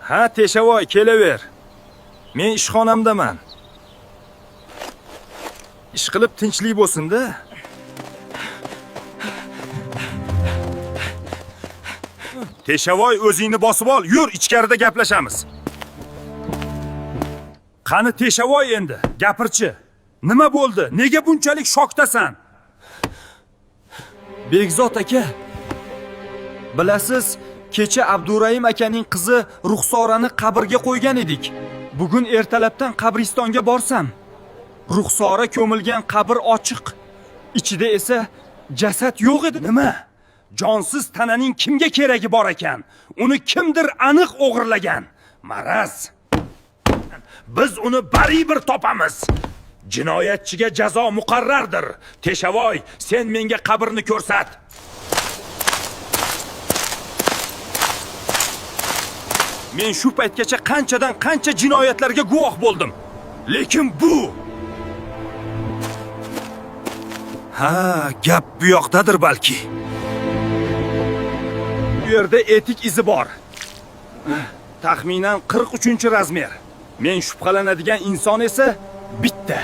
Ha, Teshavoy, kelaver. Men ishxonamdaman. Ish qilib tinchlik bo'lsin-da. Teshavoy, o'zingni bosib ol, yur, ichkarida gaplashamiz. Qani Teshavoy endi, gapirchi. Nima bo'ldi? Nega bunchalik shokdasan? Begzod aka, bilasiz, kecha Abdurahim akaning qizi Ruxsorani qabrga qo'ygan edik. Bugun ertalabdan qabristonga borsam, Ruxsora ko'milgan qabr ochiq. Ichida esa jasad yo'q edi. Nima? Jonsiz tananing kimga keragi bor ekan? Uni kimdir aniq o'g'irlagan. Maraz. Biz uni baribir topamiz. Jinoyatchiga jazo muqarrardir. Teshavoy, sen menga qabrni ko'rsat. Men shu paytgacha qanchadan qancha jinoyatlarga guvoh bo'ldim. Lekin bu... Ha, gap bu yoqdadir balki. Bu yerda etik izi bor. Taxminan 43-razmer. Men shubhalanadigan inson esa bitta.